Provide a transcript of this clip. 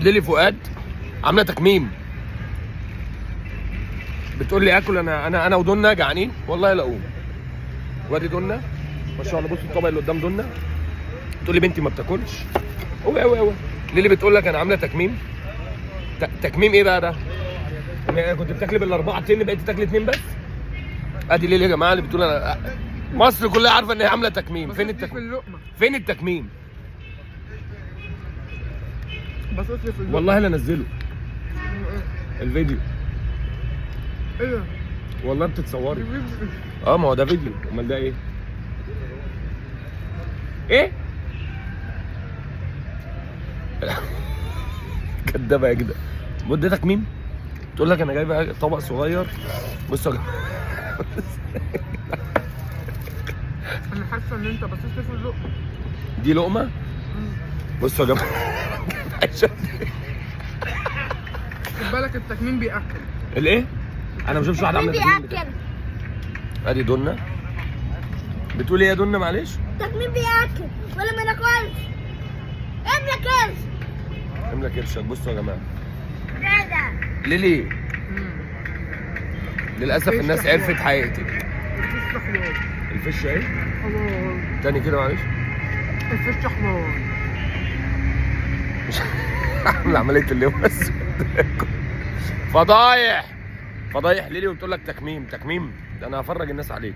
ليلي فؤاد عامله تكميم، بتقول لي اكل، انا ودنا جعانين والله لا اقوم. وادي دنا ما شاء الله، بصوا الطبق اللي قدام دنا. تقول لي بنتي ما بتاكلش. اوعي اوعي اوعي. ليلي بتقول لك انا عامله تكميم. تكميم ايه بقى ده؟ أنا كنت بتاكلي بالاربعة تن، بقيت تاكلي اتنين بس. ادي ليلي يا جماعة اللي بتقول انا، مصر كلها عارفه ان هي عامله تكميم. فين في التكميم؟ اللقمة. فين التكميم؟ بس في اللقمة. والله لا انزله الفيديو. ايه؟ والله بتتصوري. اه ما هو ده فيديو، امال ده ايه؟ ايه؟ كدابه يا جدع. مدتك مين؟ تقول لك انا جايبه طبق صغير. بصوا يا جماعة، انا حاسه ان انت بصيت في اللقمة. دي لقمة. بصوا يا جماعة، خد بالك التكميم بياكل. الايه؟ انا ما بشوفش واحدة تكميم عامله تكميم بياكل. ادي دونا بتقول ايه يا دونا؟ معلش. تكميم بياكل ولا ما ناكلش؟ املى كرش. املى كرشك. بصوا يا جماعة، ده ليلي للاسف الناس عرفت حقيقتك. الفش حوار. الفشه ايه؟ حوار. تاني كده معلش. الفش حوار. عامل عملية اليوم بس. فضايح فضايح ليلي، وبتقول لك تكميم تكميم. ده انا هفرج الناس عليك.